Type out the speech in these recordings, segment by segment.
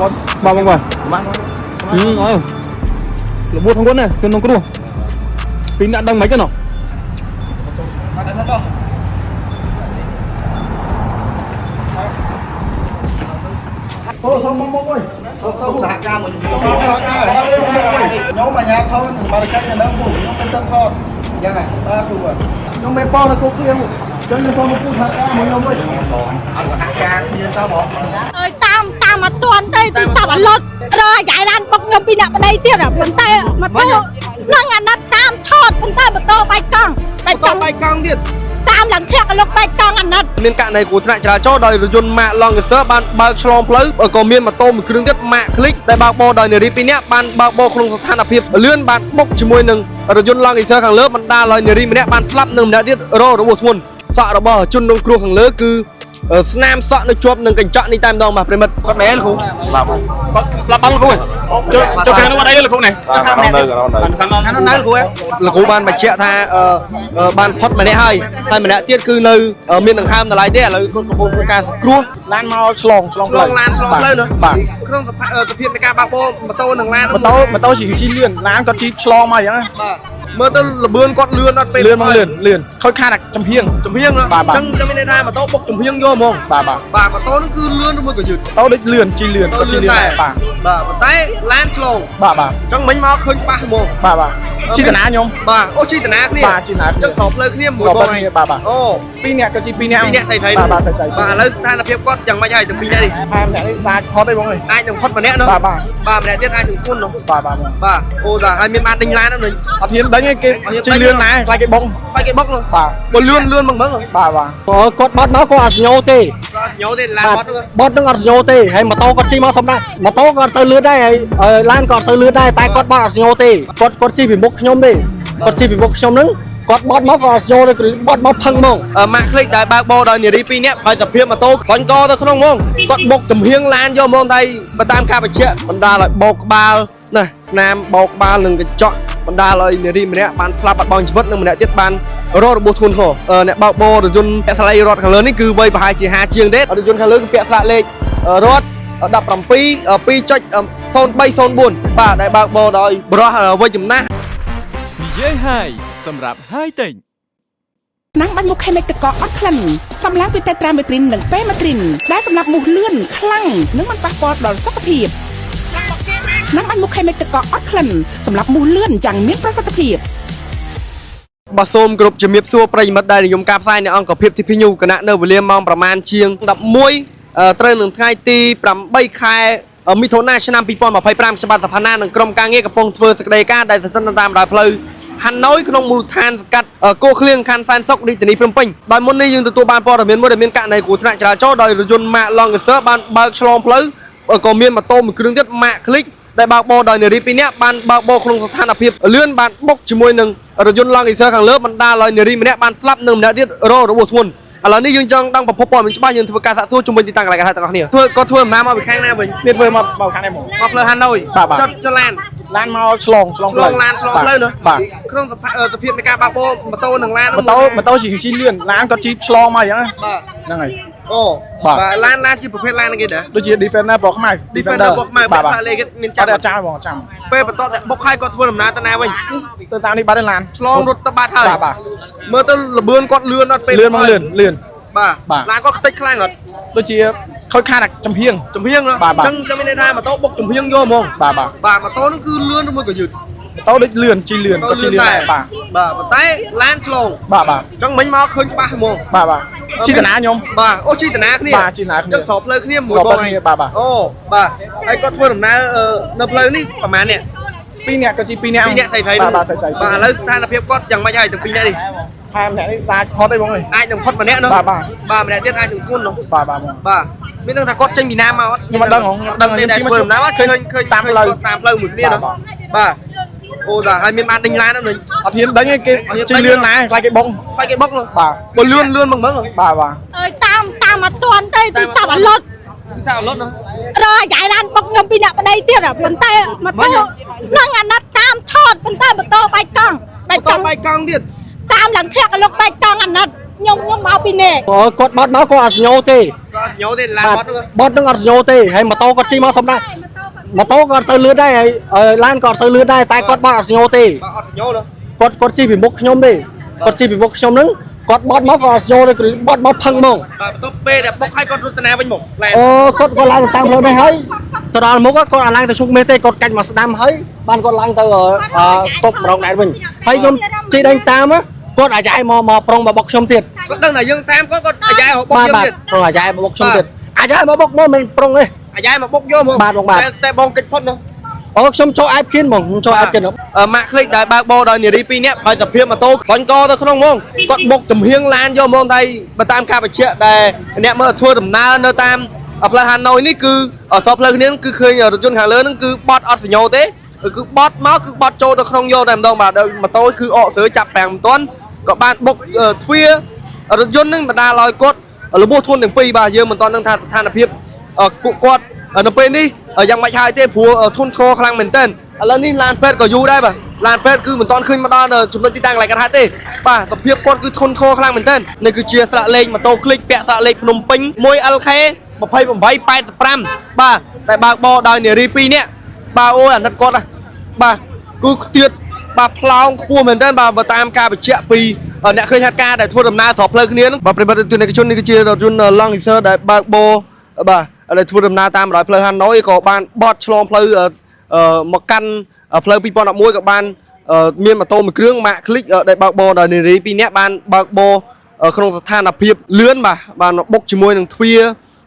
បាទបងបាទអឺអើរបួសធ្ងន់ណាស់ជនរងគ្រោះពីរអ្នកដឹងមិនទេណោះ សូមសហការមួយជំនួយខ្ញុំអាញាធនបរិការនៅពូខ្ញុំเป็นសិនថតយ៉ាងណាបាទពូខ្ញុំមិនប៉នៅគុកទៀតចឹងខ្ញុំផងពូសហការមួយខ្ញុំវិញអត់សហការគ្នាសោះហ្មង អើយតាមតាមមកតន់ទេទីសាប់អលត់រកយាយឡានបុកខ្ញុំពីអ្នកប្តីទៀតប៉ុន្តែម៉ូតូនឹងអាណិតតាមថតប៉ុន្តែម៉ូតូបែកកង់បែកកង់ តបែកកង់ទៀត តាមឡើងធ្លាក់ឲ្យលោកបែកកង់អាណិត មានករណីគ្រោះថ្នាក់ចរាចរណ៍ដោយរថយន្តម៉ាក Lancaster បានបើកឆ្លងផ្លូវក៏មានម៉ូតូមួយគ្រឿងទៀតម៉ាក Click ដែលបើកបរដោយនារីពីរនាក់បានបើកបរក្នុងស្ថានភាពលឿនបានបុកជាមួយនឹងរថយន្ត Lancaster ខាងលើបណ្ដាលឲ្យនារីម្នាក់បានស្លាប់និងម្នាក់ទៀតរងរបួសធ្ងន់សក់របស់ជនរងគ្រោះខាងលើគឺស្នាមសក់នៅជាប់នឹងកញ្ចក់នេះតែម្ដងបាទប្រិមិត្តគាត់មែនគ្រូ គាត់ស្លាប់បាត់លោកគ្រូចូលចូលខាងនោះអត់អីទេលោកគ្រូនេះ ខាងនៅ ខាងនោះ ខាងនៅគ្រូលោកគ្រូបានបញ្ជាក់ថាបានផុតម្នាក់ហើយហើយម្នាក់ទៀតគឺនៅមានដង្ហើមតម្លៃទេឥឡូវគាត់កំពុងធ្វើការសង្គ្រោះ ឡានមកឆ្លងឆ្លង ឆ្លងឡានឆ្លងផ្លូវនោះ បាទ ក្នុងសភាពនៃការបើកបរម៉ូតូនិងឡាន ម៉ូតូម៉ូតូជិះជិះលឿនឡានគាត់ជិះឆ្លងមកអញ្ចឹងណា បាទមើលទៅលបឿនគាត់លឿនអត់ពេល លឿនមកលឿនលឿនខូចខាតអាចំហៀង ចំហៀងណា បាទបាទ អញ្ចឹងចាំមានន័យថាម៉ូតូបុកចំហៀងយកហ្មង បាទបាទ បាទម៉ូតូនោះគឺលឿនឬមួយក៏យឺត ម៉ូតូដូចលឿនជិះលឿនគាត់ជិះលឿន ដែរ បាទ បាទប៉ុន្តែឡានឆ្លង បាទបាទ អញ្ចឹងមិញមកឃើញច្បាស់ហ្មង បាទបាទជិះតាណាខ្ញុំ បាទអូជីតាណាគ្នា បាទជិះតាណា អញ្ចឹងស្របផ្លូវគ្នាមួយ ស្រប បង ផ្លូវគ្នាបាទបាទ អូ ពីរនាក់គាត់ជិះពីរនាក់ ពីរនាក់ស្រីស្រី បាទបាទស្រីស្រី បាទឥឡូវស្ថានភាពគាត់យ៉ាងម៉េចហើយទាំងពីរនាក់នេះ ហើយម្នាក់នេះដាច់ផុតអីបងអើយ អាចនឹងផុតម្នាក់នោះ បាទបាទ បាទម្នាក់ទៀតអាចនឹងធ្ងន់នោះ បាទបាទបង បាទអូតាហើយមានបានទិញឡានហ្នឹង អត់ហ៊ានដេញទេគេជិះលឿនណាស់ខ្លាចគេបុក បាយគេបុកនោះ បាទ បើលឿនលឿនហ្មងហ្មង បាទបាទ អឺគាត់បត់មកគាត់អត់ស្ញោទេ គាត់ញោទេឡាន បាទ បត់នោះ បត់នឹងអត់ស្ញោទេហើយម៉ូតូគាត់ជិះមកធម្មតាម៉ូតូគាត់អត់សូវលឿនដែរហើយឡានគាត់អត់សូវលឿនដែរតែគាត់បត់អត់ស្ញោទេគាត់គាត់ជិះពីមុខខ្ញុំទេគាត់ជិះពីមុខខ្ញុំហ្នឹងគាត់បត់មកគាត់អត់ស្ញោទេគាត់បត់មកផឹងហ្មង ម៉ាក់คลิกដែលបើកបរដោយនារីពីរនាក់ហើយសភាពម៉ូតូខ្លាញ់កទៅក្នុងហ្មងគាត់បុកចំហៀងឡានយកហ្មងតែបើតាមការបញ្ជាក់បណ្ដាលឲ្យបោកក្បាលណាស្នាមបោកក្បាលនឹងកញ្ចក់បណ្ដាលឲ្យនារីម្នាក់បានស្លាប់បាត់បង់ជីវិតនិងម្នាក់ទៀតបានរងរបួសធ្ងន់ធ្ងរអ្នកបើកបររថយន្តពាក់ស្លាកលេខរត់ខាងលើនេះគឺវ័យប្រហែលជា50ជាងទេរថយន្តខាងលើគឺពាក់ស្លាកលេខរត់17 2.0304បាទដែលបើកបរដោយបរិះវ័យចំណាស់ និយាយហើយសម្រាប់ហាយតិច ឆ្នាំងបាញ់មុខខេមិកទឹកកកអត់ក្លិនសម្លាប់ពីតេត្រាមេទ្រីននិងពេមេទ្រីនដែលសម្រាប់មូសលឿនខ្លាំងនិងមិនប៉ះពាល់ដល់សុខភាពឆ្នាំងបាញ់មុខខេមិកទឹកកកអត់ក្លិនសម្រាប់មូសលឿនយ៉ាងមានប្រសិទ្ធភាព បាទសូមគោរពជំរាបសួរប្រិយមិត្តដែលនិយមការផ្សាយនៅអង្គភាព TP News គណៈនៅវេលាម៉ោងប្រមាណជាង11ត្រូវនឹងថ្ងៃទី8ខែមិថុនាឆ្នាំ2025ច្បាប់សភាណានិងក្រុមការងារកំពុងធ្វើសេចក្តីការដែលស្ថិតនៅតាមបណ្ដោយផ្លូវហាណូយក្នុងមូលដ្ឋានសង្កាត់កោឃ្លៀងខណ្ឌសែនសុខរាជធានីភ្នំពេញដោយមុននេះយើងទទួលបានព័ត៌មានមួយដែលមានករណីគ្រោះថ្នាក់ចរាចរណ៍ដោយរថយន្តម៉ាក Lancaster បានបើកឆ្លងផ្លូវក៏មានម៉ូតូមួយគ្រឿងទៀតម៉ាក Click ដែលបើកបរដោយនារីពីរនាក់បានបើកបរក្នុងស្ថានភាពលឿនបានបុកជាមួយនឹងរថយន្ត Lancaster ខាងលើបណ្ដាលឲ្យនារីម្នាក់បានស្លាប់និងម្នាក់ទៀតរងរបួសធ្ងន់ឥឡូវនេះយើងចង់ដឹងប្រភពព័ត៌មានច្បាស់យើងធ្វើការសាកសួរជុំវិញទីតាំងកន្លែងកើតហេតុទាំងអស់គ្នាធ្វើគាត់ធ្វើដំណើរមកពីខាងណាវិញ នេះធ្វើមកមកខាងនេះហ្មង មកផ្លូវហាណូយ បាទបាទ ចុតចឡាន ឡានមកឆ្លងឆ្លង ឆ្លងឡានឆ្លងផ្លូវនោះ បាទ ក្នុងសភាពនៃការបើកបរម៉ូតូនិងឡាន ម៉ូតូម៉ូតូជិះជិះលឿនឡានគាត់ជិះឆ្លងមកអញ្ចឹងណា បាទ ហ្នឹងហើយ អូ បាទ បាទឡានឡានជាប្រភេទឡានគេដែរ ដូចជា Defender ពណ៌ខ្មៅ Defender ពណ៌ខ្មៅ បាទបាទ ពាក់ស្លាកលេខគេមាន ចាំ ចាំ អត់ចាំបងចាំ ពេលបន្តតែបុកហើយគាត់ធ្វើដំណើរទៅណាវិញ ទៅតាមនេះបាត់ហើយឡាន ឆ្លងរត់ទៅបាត់ហើយ បាទបាទ មើលទៅលបឿនគាត់លឿនអត់ពេល លឿនមកលឿនលឿន បាទ បាទ ឡានគាត់ខ្ទេចខ្លាំងអត់ ដូចជាខូចខាតអាចំហៀង ចំហៀងណា បាទបាទ អញ្ចឹងចាំមានន័យថាម៉ូតូបុកចំហៀងយកហ្មង បាទបាទ បាទម៉ូតូនោះគឺលឿនឬមួយក៏យឺត ម៉ូតូដូចលឿនជិះលឿនគាត់ជិះលឿន ដែរ បាទ បាទប៉ុន្តែឡានឆ្លង បាទបាទ អញ្ចឹងមិញមកឃើញច្បាស់ហ្មង បាទបាទជិះតាណាខ្ញុំ បាទអូជីតាណាគ្នា បាទជិះតាណាគ្នា អញ្ចឹងស្របផ្លូវគ្នាមួយ ស្រប បង ផ្លូវគ្នាបាទបាទ អូបាទហើយគាត់ធ្វើដំណើរនៅផ្លូវនេះប្រហែលនាក់ ពីរនាក់គាត់ជិះពីរនាក់ ពីរនាក់ស្រីស្រី បាទបាទស្រីស្រី បាទឥឡូវស្ថានភាពគាត់យ៉ាងម៉េចហើយទាំងពីរនាក់នេះ ហើយម្នាក់នេះដាច់ផុតអីបងអើយ អាចនឹងផុតម្នាក់នោះ បាទបាទ បាទម្នាក់ទៀតអាចនឹងធ្ងន់នោះ បាទបាទបង បាទមាននឹងថាគាត់ចេញពីណាមកអត់ ខ្ញុំអត់ដឹងហ៎ខ្ញុំអត់ដឹង ទេតែ ខ្ញុំជិះ ធ្វើដំណើរមកឃើញឃើញ តាមផ្លូវ តាមផ្លូវមួយគ្នានោះ បាទ បាទអូតាហើយមានបានទិញឡានហ្នឹង អត់ហ៊ានដេញទេគេជិះលឿនណាស់ខ្លាចគេបុក បាយគេបុកនោះ បាទ បើលឿនលឿនហ្មងហ្មង បាទបាទ អើយតាមតាមមកតន់ទេទីសាប់អលត់ ទីសាអលត់នោះ រកយាយឡានបុកខ្ញុំពីអ្នកប្តីទៀតប៉ុន្តែម៉ូតូនឹងអាណិតតាមថតប៉ុន្តែម៉ូតូបែកកង់បែក ត កង់ បែកកង់ទៀត តាមឡើងធ្លាក់ឲ្យលោកបែកកង់អាណិតខ្ញុំខ្ញុំមកពីនេះ អឺគាត់បត់មកគាត់អត់ស្ញោទេ គាត់ អត់ញោទេឡាន បាទ បត់ហ្នឹង បត់នឹងអត់សញ្ញោទេហើយម៉ូតូគាត់ជិះមកធម្មតាម៉ូតូគាត់អត់សូវលឿនដែរហើយឡានក៏អត់សូវលឿនដែរតែគាត់បត់អត់សញ្ញោទេ បាទអត់ញោទេ គាត់ជិះពីមុខខ្ញុំទេគាត់ជិះពីមុខខ្ញុំហ្នឹងគាត់បត់មកគាត់អត់សញ្ញោទេគាត់បត់មកផឹងហ្មង បាទបន្ទាប់ពេលដែលបុកឲ្យគាត់រត់តាណាវិញមកឡាន អូគាត់ឡើងទៅតាមផ្លូវនេះហើយទៅដល់មុខគាត់អត់ឡើងទៅឈុកមេសទេគាត់កាច់មកស្ដាំហើយបានគាត់ឡើងទៅស្តុបម្ដងដែរវិញហើយខ្ញុំជិះដេញតាមគាត់អាយ៉ៃមកប្រុងមកបុកខ្ញុំទៀត គាត់ដឹងថាយើងតាមគាត់គាត់អាយ៉ៃមកបុក បាទបាទ យើងទៀត ប្រុងអាយ៉ៃមកបុកខ្ញុំទៀតអាយ៉ៃមកបុកមកមិនប្រុងទេ អាយ៉ៃមកបុកយកមក បាទបងបាទ តែតែបងកិច្ចផុតនោះ អូខ្ញុំចូលអែបគៀនហ្មងខ្ញុំចូលអែបគៀន ម៉ាក់คลิกដែលបើកបោដោយនារីពីរនាក់ហើយសភាពម៉ូតូខ្លាញ់កទៅក្នុងហ្មងគាត់បុកចំហៀងឡានយកហ្មងតែបើតាមការបញ្ជាក់ដែលអ្នកមើលធ្វើដំណើរនៅតាមផ្លូវហាណូយនេះគឺសពផ្លូវគ្នាគឺឃើញរថយន្តខាងលើហ្នឹងគឺបត់អត់សញ្ញោទេគឺបត់មកគឺបត់ចូលទៅក្នុងយកតែម្ដងបាទដោយម៉ូតូគឺអកស្រើចាប់ប្រាំងមិនទាន់ក៏បានបុកទ្វាររថយន្តហ្នឹងបណ្ដាលឲ្យគាត់របួសធ្ងន់ទាំងពីរបាទយើងមិនទាន់ដឹងថាស្ថានភាពពួកគាត់នៅពេលនេះយ៉ាងម៉េចហើយទេព្រោះធ្ងន់ធ្ងរខ្លាំងមែនទែនឥឡូវនេះឡានពេទ្យក៏យូរដែរបាទឡានពេទ្យគឺមិនទាន់ឃើញមកដល់ចំណុចទីតាំងកន្លែងកើតហេតុទេបាទសភាពគាត់គឺធ្ងន់ធ្ងរខ្លាំងមែនទែននេះគឺជាស្លាកលេខម៉ូតូคลิกពាក់ស្លាកលេខភ្នំពេញ 1LK 2885បាទដែលបើកបរដោយនារី2នាក់បាទអូយអាណិតគាត់ណាបាទគឺខ្ទៀតបាទផ្លោងខ្ពស់មែនទែនបាទបើតាមការបញ្ជាក់ពីអ្នកឃើញហេតុការណ៍ដែលធ្វើដំណើរស្របផ្លូវគ្នាហ្នឹងបាទប្រិយមិត្តទស្សនិកជននេះគឺជារថយន្ត Lancer ដែលបើកបរបាទដែលធ្វើដំណើរតាមបណ្ដោយផ្លូវហាណូយក៏បានបត់ឆ្លងផ្លូវមកកាន់ផ្លូវ2011ក៏បានមានម៉ូតូមួយគ្រឿងម៉ាកคลิกដែលបើកបរដោយនារីពីរនាក់បានបើកបរក្នុងស្ថានភាពលឿនបាទបានបុកជាមួយនឹងទ្វារ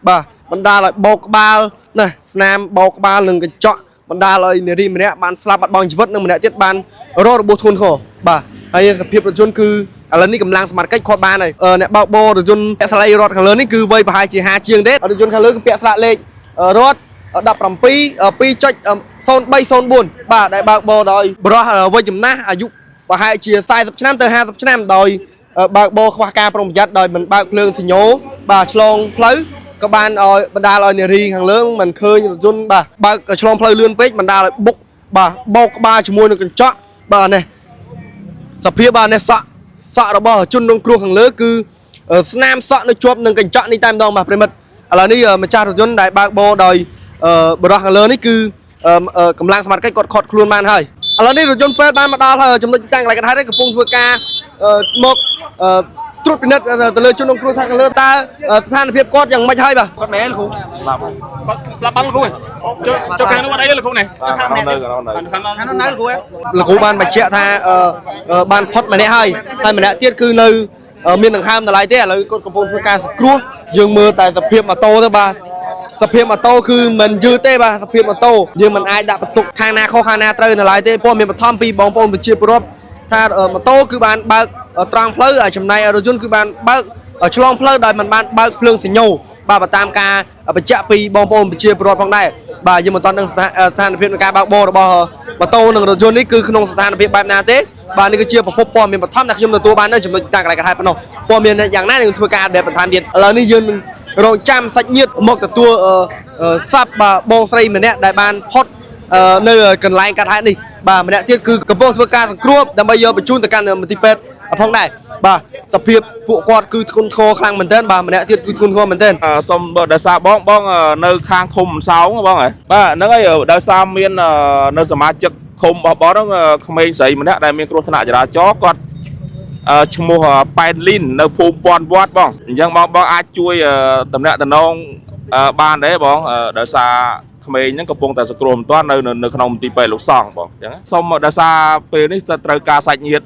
បាទបណ្ដាលឲ្យបោកក្បាលណាស្នាមបោកក្បាលនឹងកញ្ចក់បណ្ដាលឲ្យនារីម្នាក់បានស្លាប់បាត់បង់ជីវិតនិងម្នាក់ទៀតបានរងរបួសធ្ងន់ធ្ងរបាទហើយសភាពរថយន្តគឺឥឡូវនេះកម្លាំងសមត្ថកិច្ចគាត់បានហើយអ្នកបើកបររថយន្តពាក់ស្លាកលេខរត់ខាងលើនេះគឺវ័យប្រហែលជា50ជាងទេរថយន្តខាងលើគឺពាក់ស្លាកលេខរត់17 2.0304បាទដែលបើកបរដោយបរិះវ័យចំណាស់អាយុប្រហែលជា40ឆ្នាំទៅ50ឆ្នាំដោយបើកបរខ្វះការប្រុងប្រយ័ត្នដោយមិនបើកភ្លើងសញ្ញោបាទឆ្លងផ្លូវក៏បានឲ្យបណ្ដាលឲ្យនារីខាងលើមិនឃើញរថយន្តបាទបើកឆ្លងផ្លូវលឿនពេកបណ្ដាលឲ្យបុកបាទបោកក្បាលជាមួយនឹងកញ្ចក់បាទនេះសភាពបាទនេះសក់សក់របស់ជនរងគ្រោះខាងលើគឺស្នាមសក់នៅជាប់នឹងកញ្ចក់នេះតែម្ដងបាទប្រិមិត្តឥឡូវនេះម្ចាស់រថយន្តដែលបើកបរដោយបរិះខាងលើនេះគឺកម្លាំងសមត្ថកិច្ចគាត់ខត់ខ្លួនបានហើយឥឡូវនេះរថយន្តពេទ្យបានមកដល់ហើយចំណុចទីតាំងកន្លែងកន្លែងនេះកំពុងធ្វើការមកត្រួតពិនិត្យទៅលើជនរងគ្រោះខាងលើតើស្ថានភាពគាត់យ៉ាងម៉េចហើយបាទគាត់មែនគ្រូ ស្លាប់បាត់លោកគ្រូចូលចូលខាងនោះអត់អីទេលោកគ្រូនេះ ខាងនៅ ខាងនោះ ខាងនៅគ្រូលោកគ្រូបានបញ្ជាក់ថាបានផុតម្នាក់ហើយហើយម្នាក់ទៀតគឺនៅមានដង្ហើមតម្លៃទេឥឡូវគាត់កំពុងធ្វើការសង្គ្រោះយើងមើលតែសភាពម៉ូតូទៅបាទសភាពម៉ូតូគឺមិនយឺតទេបាទសភាពម៉ូតូយើងមិនអាចដាក់បន្ទុកខាងណាខុសខាងណាត្រូវនៅឡើយទេព័ត៌មានបឋមពីបងប្អូនប្រជាពលរដ្ឋថាម៉ូតូគឺបានបើកត្រង់ផ្លូវចំណែករថយន្តគឺបានបើកឆ្លងផ្លូវដោយមិនបានបើកភ្លើងសញ្ញោបាទបើតាមការបញ្ជាក់ពីបងប្អូនប្រជាពលរដ្ឋផងដែរបាទយើងមិនទាន់ដឹងស្ថានភាពនៃការបើកបររបស់ម៉ូតូនិងរថយន្តនេះគឺក្នុងស្ថានភាពបែបណាទេបាទនេះគឺជាប្រភពព័ត៌មានបឋមដែលខ្ញុំទទួលបាននៅចំណុចតាំងកន្លែងកថាប៉ុណ្ណោះព័ត៌មានយ៉ាងណានឹងធ្វើការអាប់ដេតបន្ថែមទៀតឥឡូវនេះយើងនឹងរងចាំសាច់ញាតិមកទទួលសពបាទបងស្រីម្នាក់ដែលបានផុតនៅកន្លែងកាត់ហេតុនេះបាទម្នាក់ទៀតគឺកំពុងធ្វើការសង្គ្រោះដើម្បីយកបញ្ជូនទៅកាន់មន្ទីរពេទ្យផងដែរបាទសភាពពួកគាត់គឺធ្ងន់ធ្ងរខ្លាំងមែនទែនបាទម្នាក់ទៀតគឺធ្ងន់ធ្ងរមែនទែន សុំបើដោយសារបងបងនៅខាងឃុំសោងបងហ៎បាទហ្នឹងហើយដោយសារមាននៅសមាជិកឃុំរបស់បងហ្នឹងក្មេងស្រីម្នាក់ដែលមានគ្រោះថ្នាក់ចរាចរណ៍គាត់ឈ្មោះប៉ែនលីននៅភូមិពាន់វត្តបងអញ្ចឹងបងបងអាចជួយតំណាក់តំណងបានដែរបងដោយសារក្មេងហ្នឹងកំពុងតែសង្គ្រោះមិនទាន់នៅនៅក្នុងមន្ទីរពេទ្យលោកសង្ឃបងអញ្ចឹងសូមដោយសារពេលនេះត្រូវការសាច់ញាតិ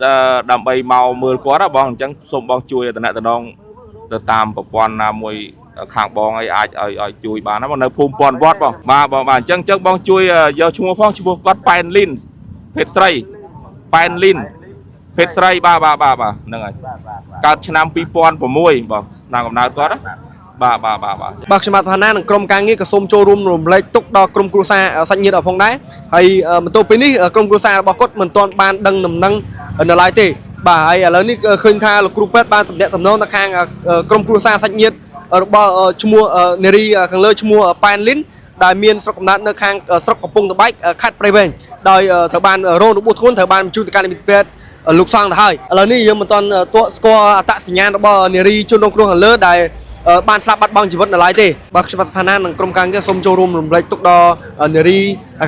ដើម្បីមកមើលគាត់ណាបងអញ្ចឹងសូមបងជួយតំណាក់តំណងទៅតាមប្រព័ន្ធណាមួយខាងបងអីអាចឲ្យឲ្យជួយបានណាបងនៅភូមិពាន់វត្តបងបាទបងបាទអញ្ចឹងអញ្ចឹងបងជួយយកឈ្មោះផងឈ្មោះគាត់ប៉ែនលីនភេទស្រីប៉ែនលីនភេទស្រីបាទបាទបាទបាទហ្នឹងហើយកើតឆ្នាំ2006បងឆ្នាំកំណើតគាត់ណាបាទបាទបាទបាទ បាទខ្ញុំបាទផាណានិងក្រុមការងារក៏សូមចូលរួមរំលែកទុកដល់ក្រុមគ្រួសារសាច់ញាតិអផងដែរហើយបន្ទាប់ពីនេះក្រុមគ្រួសាររបស់គាត់មិនទាន់បានដឹងដំណឹងនៅឡើយទេបាទហើយឥឡូវនេះឃើញថាលោកគ្រូពេទ្យបានតំណាក់តំណងទៅខាងក្រុមគ្រួសារសាច់ញាតិរបស់ឈ្មោះនារីខាងលើឈ្មោះប៉ែនលីនដែលមានស្រុកកំណើតនៅខាងស្រុកកំពង់តបែកខេត្តព្រៃវែងដោយត្រូវបានរងរបួសធ្ងន់ត្រូវបានបញ្ជូនទៅកាន់មន្ទីរពេទ្យលោកសង្ឃទៅហើយឥឡូវនេះយើងមិនទាន់ទក់ស្គាល់អត្តសញ្ញាណរបស់នារីជនរងគ្រោះខាងលើដែល បានស្លាប់បាត់បង់ជីវិតនៅឡើយទេបាទខ្ញុំបាទផាណានិងក្រុមការងារសូមចូលរួមរំលែកទុកដល់នារី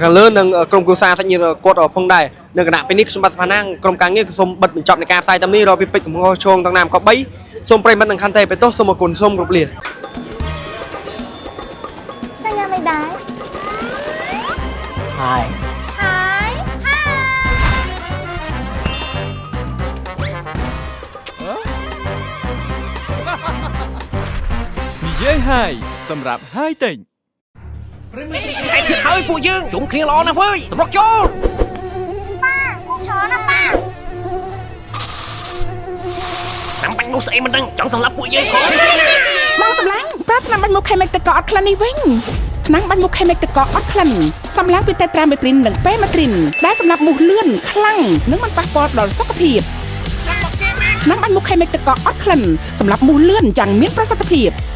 ខាងលើនិងក្រុមគ្រួសារសាច់ញាតិគាត់ផងដែរនៅគណៈពេលនេះខ្ញុំបាទផាណាក្រុមការងារក៏សូមបិទបញ្ចប់នៃការផ្សាយតាមនេះរកពីពេជ្រកំហុសឆ្គងទាំងណាមក៏3សូមប្រិយមិត្តនិងខន្តីបេទោសសូមអរគុណសូមគោរពលា តែញ៉ាំមិនដែរ ហើយ ហើយ និយាយហើយសម្រាប់ហាយតិច ខែជិតហើយពួកយើងជុំគ្នាល្អណាស់វើយសម្រុកចូល ប៉ាច្រើនណាស់ប៉ា តាមបាញ់នោះស្អីមិនដឹងចង់សម្លាប់ពួកយើងផង បងសម្លាញ់ប្រើថ្នាំបាញ់មុខខេមិកទឹកកកអត់ក្លិននេះវិញថ្នាំបាញ់មុខខេមិកទឹកកកអត់ក្លិនសម្លាងពីតេត្រាមេទ្រីននិងពេម៉ាទ្រីនដែលសម្រាប់មូសលឿនខ្លាំងនិងមិនប៉ះពាល់ដល់សុខភាពថ្នាំបាញ់មុខខេមិកទឹកកកអត់ក្លិនសម្រាប់មូសលឿនយ៉ាងមានប្រសិទ្ធភាព។